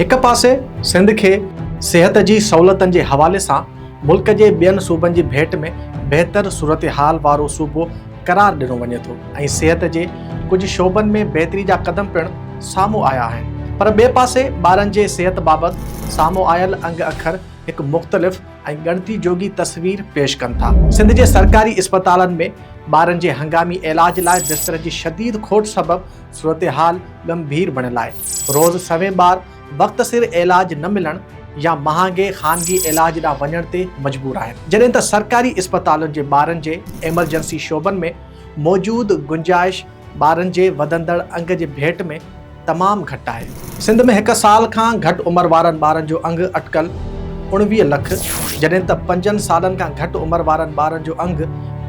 هڪ پاسي سنڌ کي صحت جي سهولتن جي حوالي سان ملڪ جي ٻين صوبن جي ڀيٽ ۾ بهتر صورتحال وارو صوبو قرار ڏنو وڃي ٿو ۽ صحت جي ڪجهه شعبن ۾ بهتري جا قدم پڻ سامهون آيا آهن پر ٻئي پاسي ٻارن جي صحت بابت سامهون آيل انگ اکر هڪ مختلف ۽ ڳڻتي جوڳي تصوير پيش ڪن ٿا. سنڌ جي سرڪاري اسپتالن ۾ ٻارن جي هنگامي علاج لاء بسترن جي شديد کوٽ سبب صورتحال ڳنڀير بڻيل آهي. روز سوين ٻار وقت سر علاج نه ملڻ يا مهانگي خانگي علاج ڏانهن وڃڻ تي مجبور آهن. جڏهن ته سرڪاري اسپتالن جي ٻارن جي ايمرجنسي شعبن ۾ موجود گنجائش ٻارن جي وڌندڙ انگ جي ڀيٽ ۾ تمام گهٽ آهي. سنڌ ۾ هڪ سال کان گهٽ عمر وارن ٻارن جو انگ اٽڪل 19 لک جڏهن ته پنجن سالن کان گهٽ عمر وارن ٻارن جو انگ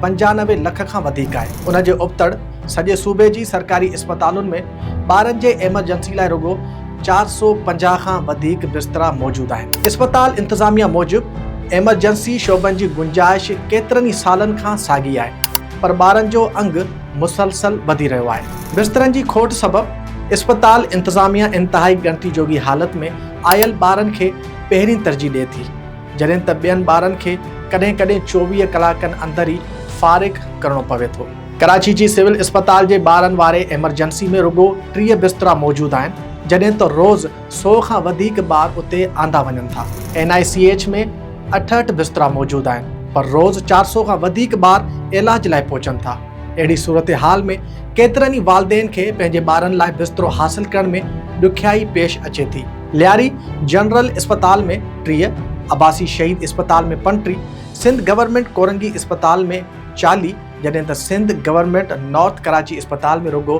95 لک کان وڌيڪ آهي. ان جي ابتڙ سڄي صوبي جي سرڪاري اسپتالن ۾ ٻارن جي ايمرجنسي لاء رڳو 450 کان وڌيڪ بسترا موجود آهن. اسپتال انتظاميا موجب ايمرجنسي شعبن جي گنجائش ڪيترن ئي سالن کان ساڳي آهي پر ٻارن جو انگ مسلسل وڌي رهيو آهي. بسترن جي کوٽ سبب اسپتال انتظاميا انتهائي ڳڻتي جوڳي حالت ۾ آيل ٻارن کي پهرين ترجيح ڏئي ٿي. جڏهن ته ٻين ٻارن کي ڪڏهن ڪڏهن 24 ڪلاڪن اندر ئي فارغ ڪرڻو پوي ٿو. ڪراچي جي سول اسپتال جي ٻارن واري ايمرجنسي ۾ رڳو 30 بسترا موجود آهن، جڏهن ته روز سئو کان وڌيڪ ٻار اتي آندا وڃن ٿا. اين آء سي ايڇ ۾ 68 بسترا موجود آهن، پر روز 400 کان وڌيڪ ٻار علاج لاء پهچن ٿا. اهڙي صورتحال ۾ ڪيترن ئي والدين کي پنهنجي ٻارن لاء بسترو حاصل ڪرڻ ۾ ڏکيائي پيش اچي ٿي. لياري جنرل اسپتال ۾ 30، عباسي شهيد اسپتال ۾ 35، سنڌ گورنمينٽ ڪورنگي اسپتال ۾ 40 جڏهن ته سنڌ گورنمينٽ نارٿ ڪراچي اسپتال ۾ رڳو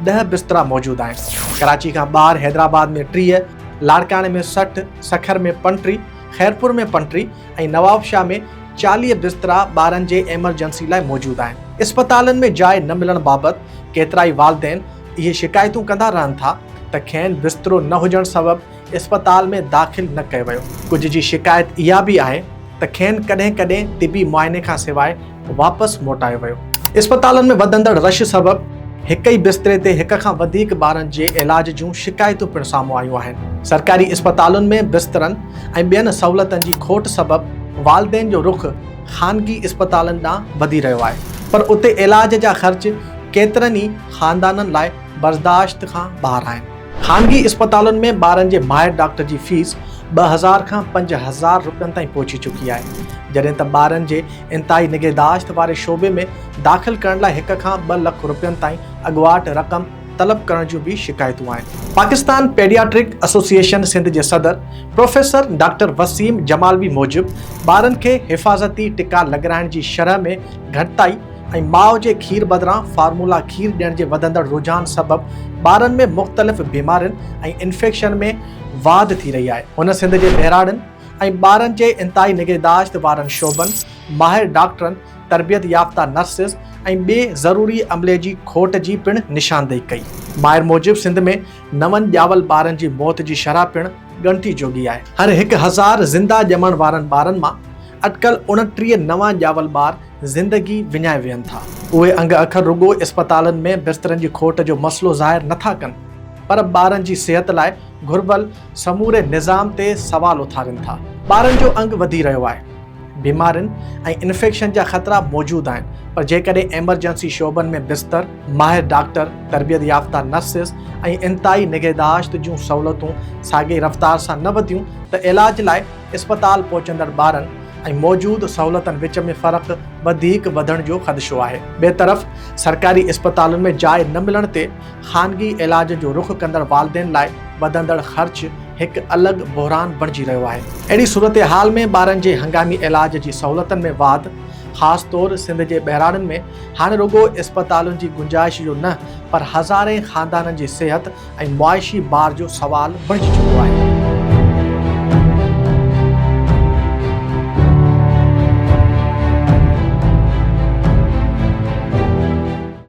10 بسترا موجود آهن. ڪراچي کان ٻاهر حيدرآباد ۾ 30، لاڙڪاڻي ۾ 60، سکر ۾ 35، خيرپور ۾ 35 ۽ نوابشاهه ۾ 40 بسترا ٻارن جي ايمرجنسي لاء موجود آهن. اسپتالن ۾ جاء نه ملڻ بابت ڪيترائي والدين اهي شڪايتون ڪندا رهن ٿا ته کين بسترو نه هجڻ سبب اسپتال ۾ داخل نه ڪيو ويو. ڪجهه جي شڪايت اها به آهي ته کين ڪڏهن ڪڏهن طبي معائني کان سواء واپس موٽايو ويو. اسپتالن ۾ وڌندڙ رش سبب هڪ ئي بستري تي هڪ کان وڌيڪ ٻارن جي علاج جون شڪايتون پڻ سامهون آيون آهن. سرڪاري اسپتالن ۾ بسترن ۽ ٻين سهولتن جي کوٽ سبب والدين جو رخ خانگي اسپتالن ڏانهن وڌي رهيو آهي پر اتي علاج جا خرچ ڪيترن ئي خاندانن لاء برداشت کان ٻاهر آهن. خانگي اسپتالن ۾ ٻارن جي ماهر ڊاڪٽر جي فيس 2000 کان 5000 رپين تائين پهچي چڪي آهي، جڏهن ته ٻارن جي انتهائي نگهداشت واري شعبي ۾ داخل ڪرڻ لاء هڪ کان ٻه لک رپين تائين اڳواٽ رقم طلب ڪرڻ جون به شڪايتون آهن. پاڪستان پيڊياٽرڪ ايسوسيئيشن سنڌ جي صدر پروفيسر ڊاڪٽر وسيم جمالوي موجب ٻارن کي حفاظتي ٽڪا لڳرائڻ جي شرح ۾ گهٽتائي ۽ ماء جي کير بدران فارمولا کير ڏيڻ جي وڌندڙ رجحان سبب ٻارن ۾ مختلف بيمارين ۽ انفيڪشن ۾ واڌ ٿي رهي آهي. هن سنڌ جي ٻهراڙين ۽ ٻارن جي انتهائي نگهداشت وارن شعبن، ماهر ڊاڪٽرن، تربيت يافته نرسز ۽ ٻئي ضروري عملي جي کوٽ جي پڻ نشاندهي ڪئي. ماهر موجب سنڌ ۾ نون ڄاول ٻارن جي موت جي شرح پڻ ڳڻتي جوڳي آهي. هر 1000 زنده ڄمڻ وارن ٻارن مان اٽڪل 29 نوان ڄاول ٻار زندگي وڃائي ويهن ٿا. اهي انگ اکر رڳو اسپتالن ۾ بسترن جي کوٽ جو مسئلو ظاهر نه ٿا ڪن پر ٻارن جي صحت لاء گهربل سموري نظام تي سوال اٿارين ٿا. ٻارن جو انگ وڌي رهيو آهي، بيمارين ۽ انفيڪشن جا خطرا موجود آهن پر جيڪڏهن ايمرجنسي شعبن ۾ بستر، ماهر ڊاڪٽر، تربيت يافته نرسز ۽ انتهائي نگهداشت جون سهولتون ساڳئي رفتار سان نه وڌيون ته علاج لاء اسپتال پهچندڙ ٻارن ۽ موجود سهولتن وچ ۾ فرق وڌيڪ وڌڻ جو خدشو آهي. ٻئي طرف سرڪاري اسپتالن ۾ جاء نه ملڻ تي خانگي علاج جو رخ ڪندڙ والدين لاء وڌندڙ خرچ هڪ الڳ بحران بڻجي رهيو آهي. اهڙي صورتحال ۾ ٻارن جي هنگامي علاج جي سهولتن ۾ واڌ خاص طور سنڌ جي ٻهراڙين ۾ هاڻي رڳو اسپتالن جي گنجائش جو نه پر هزارين خاندانن جي صحت ۽ معاشي بار جو سوال بڻجي چڪو آهي.